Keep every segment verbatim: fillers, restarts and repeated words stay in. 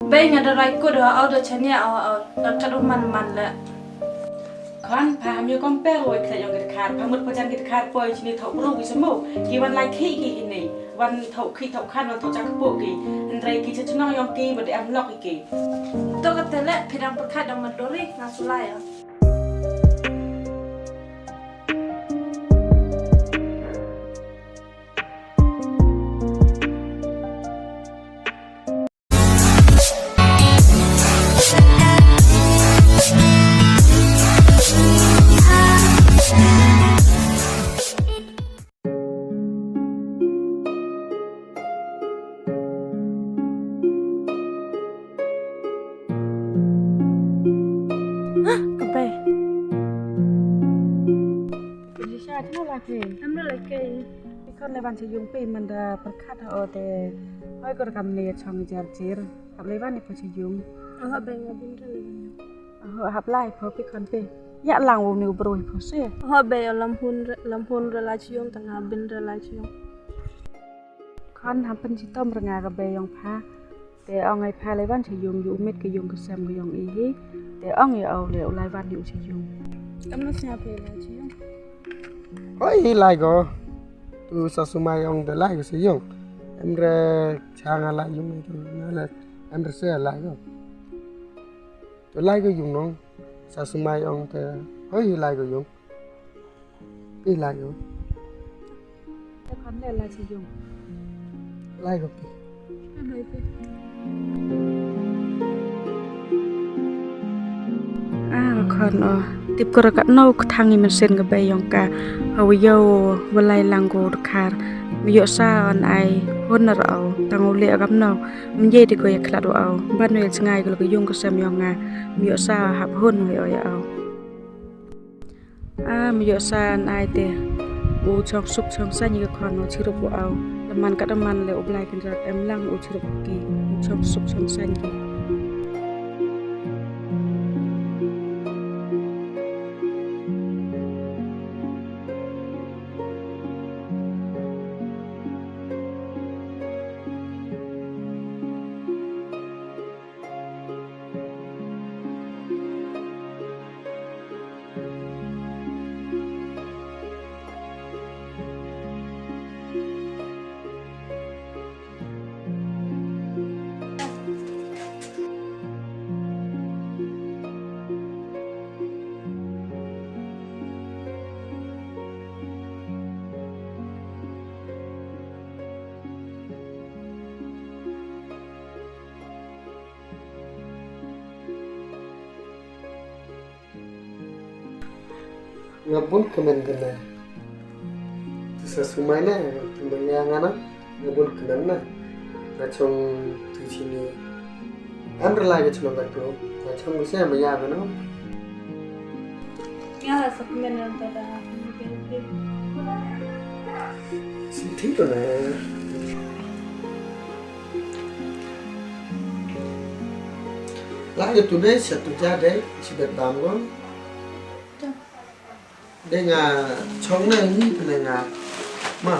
Bei, nga da rai kut ha u, da chania ha u, da kat u man man le. Khon, pha ham ïa compare wei khlek ïong ki dkhar, pha mut pha jan ki dkhar poi chini thok bru ki semu, ki wan lai khi ki hini, wan thok khi thok khan, wan thok jak kpu ki, hynrei ki cha chnong ïong ki ba da em lok ki. To kata le, phi dang pyrkhat dang mandori, nga sulai ïa. Ka bei. Ji sha, kano la ke? Em la ke. Ikon le ban cha yung pe man da pyrkhat ha o te. Hoi kor kam ne chong jar jir. Hap le ban ni pho cha yung. Aha, bei, nga bin re le ban. Aha, hap lai pho pi kon pe. Ïa lang u ni u bro pho se. Aha, bei, lam hun re, lam hun re la cha yung, tang nga bin re la cha yung. Khon, ham pynchitom re nga ka bei ïong pha. Te ong ai pha le ban cha yung, ïa u miet ka yung ka sem ka ïong i hi. Te ong ïa u le u lai ban ïa u cha yung. Kam na sñiaw phi lai cha yung. Hoi, hi lai ko. Tu sa sumai ong te lai ko cha yung. Em re cha nga lai yung tu na le. Em re se lai ko. Tu lai ko yung nong. Sa sumai ong te. Hoi, hi lai ko yung. Pi lai ko. Te khon le lai cha yung. Lai ko pi. Lai pi. Ah, khon o. Tip ko ra katno ka thang i mynsiem ka bei ïong ka. Ha u ïew wa lai lang ko dkhar. Me ïoh sa yn ai hun na ra o. Tang u leh kam no. Me ïai di ko ïa khlad wa o. Ban u ïa jngai ko la ka yung ka sem ïong nga. Me ïoh sa hap hun wa ïa o. Ah, me ïoh sa yn ai te. U chong suk chong saiñ ka khon u chirup u au. La man ka da man le u Blai Kynrad em lang u chirup ki. U chong suk chong saiñ ki. Nga bun kmen kane. Te sa sumai ne, te manya nga na, nga bun kmen na. Nga chong tu chini. Em re lai ka chnong ka tu. Nga chong bisa manya ka no. Nga la sa kmen na ta da. Sim thik to ne. Lai ka tu ne, sa tu ja de, si bet bam ko. Dei nga chong na ni pynlyngnga. Ma.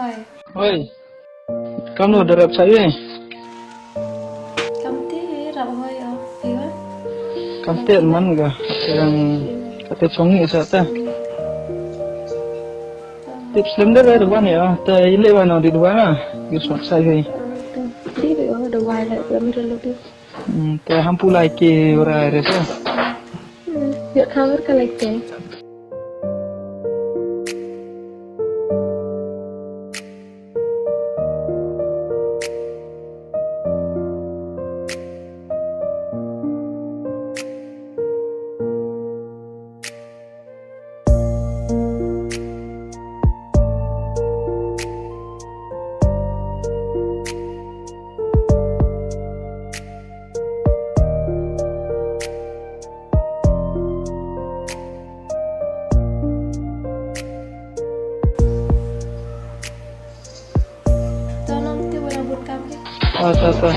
Hoi. Hoi. Kam no darap sa ye. Kam te rap hoi o. Iwa. Kam te man ga. Yang kata chongi sa ta. Tip slem da da wan ya. Ta ile wan o di dua na. Yus mak sa ye. Di do do wai la lam relo di. Hmm, te ham pulai ke ora re sa. Hmm, ya khabar ka lai ke. To nang ti wala bun kam ke. Ah, ta, ta.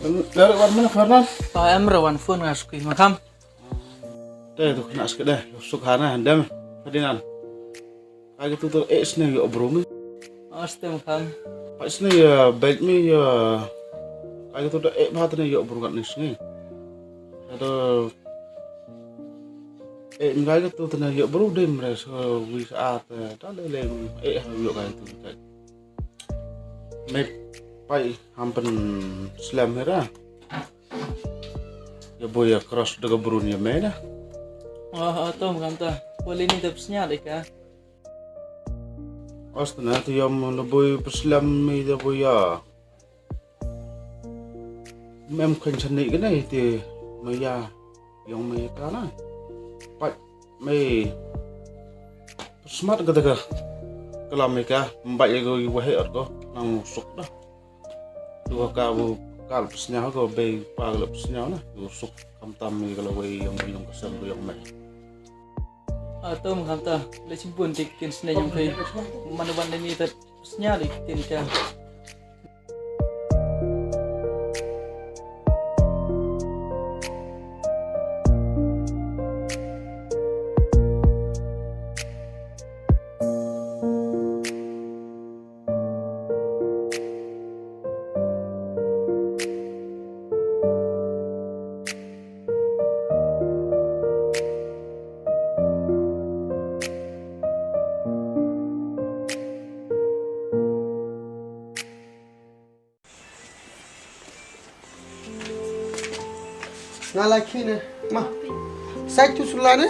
Em, dah ada wan mana Fernan? Ah, em ra wan phone nga skui ma kham. Te tu kena skede, suk hana handam. Ferdinand. Ka gitu tu eh sne yo bro mi. Aste ma kham. Pa sne ya bel mi ya. Ka gitu tu eh ba tne yo bro kat ni sne. Ada eh mi ka gitu tne yo bro dem re so wi sa ta le le eh yo ka gitu. Me pai ham pynslem hi ra. Ya boi ya cross da ka brun ya me na. Oh, oh, tom kam ta. Poli ni tep snya de ka. Os na tu yam na boi pynslem me ya boi ya. Mem khan chani ka nai te me ya yong me ka na. Pai me smat ka daga kalam ka mbai ko yu wahe ot ko nang suk da. Tu ka bu kal psnya ko be pa kal psnya na yu suk kam tam me kala wei yong yong ka sem yong me. Atom kam ta le chimpun dik tin sne yong kai. Man wan ni ta snya dik tin ka. Nga lai khi ne ma. Sai tu sula ne.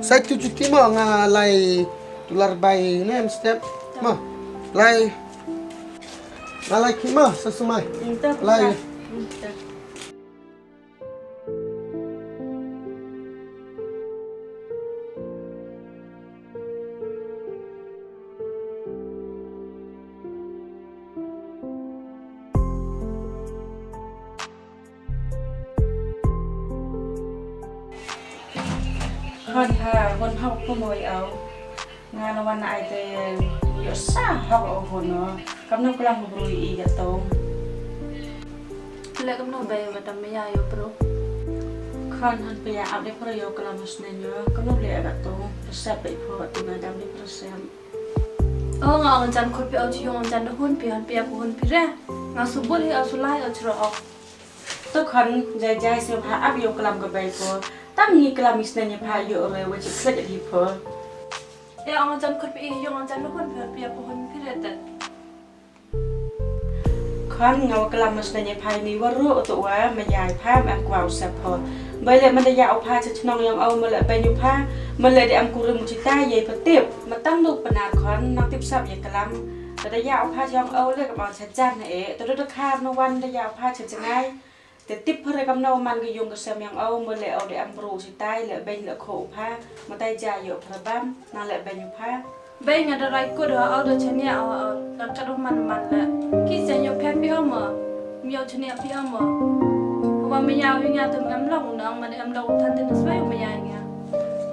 Sai tu juti ma nga lai tu lar bai ne step ma. Lai. Nga lai khi ma sa sumai. Lai. Hon ha, hon ha ko moi au. Nga na wan ai te yo sa hok o hono. Kam no klam bru i ga to. Le kam no be wa tam ya yo bru. Khan han pe ya ap de pro yo klam sne nyo. Kam no le ga to. Sa pe pho tu na dam de pro sem. O nga ong jan khot pe au chi ong jan hun pe han pe ya ko hun pe re. Nga subul hi au sulai au chro ok. To khan jai jai se pha ap yo klam ka bai ko. Tang ngi klam isne ni pha yo re wa chi khlek di pho. Ya ong jan khot pi yong jan khot pi pi pi hon pi re ta. Khan nga wa klam mas na ni pha ni wa ru to wa ma yai pha ma kwa u sa pho. Bai le ma da ya u pha cha chnong yong au ma le bai ni pha ma le de am ku ru mu chi ta ye pa tip. Ma tang du pa na khan nang tip sap ye klam. Ta da ya u pha yong au le ka ma cha jan e ta du da kha no wan da ya u pha cha jngai. Te tip phre kam no man ka yung ka sem yang au mo le au de am bru si tai le beng le kho u pha mo tai ja yo phre bam na le beng u pha. Beng ada rai ko do au do chania au au la ka do man man le ki se yo phe pi au mo mi au chania pi au mo. Wa mi ya wi nga tum am long nang man am long than tin swa mi ya nga.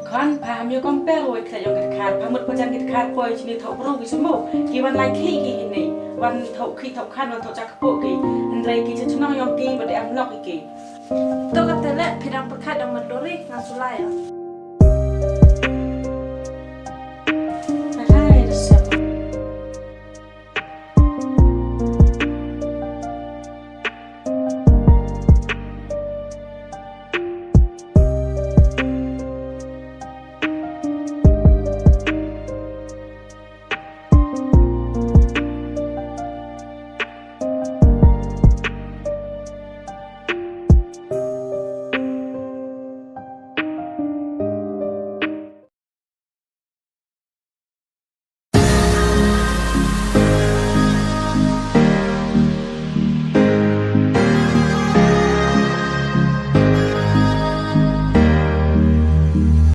Khan pha mi compare wei kha yong kit khar pha mut pha jan kit khar poi chini thok bru ki sumo ki wan lai khi ki hini. Wan thaw khih thaw khan, wan thaw cha kpoh ki. Hynrei ki cha chnong yong ki ba dei em lok ki. To kata le phi dang pyrkhat dang mandori nga sulai ya.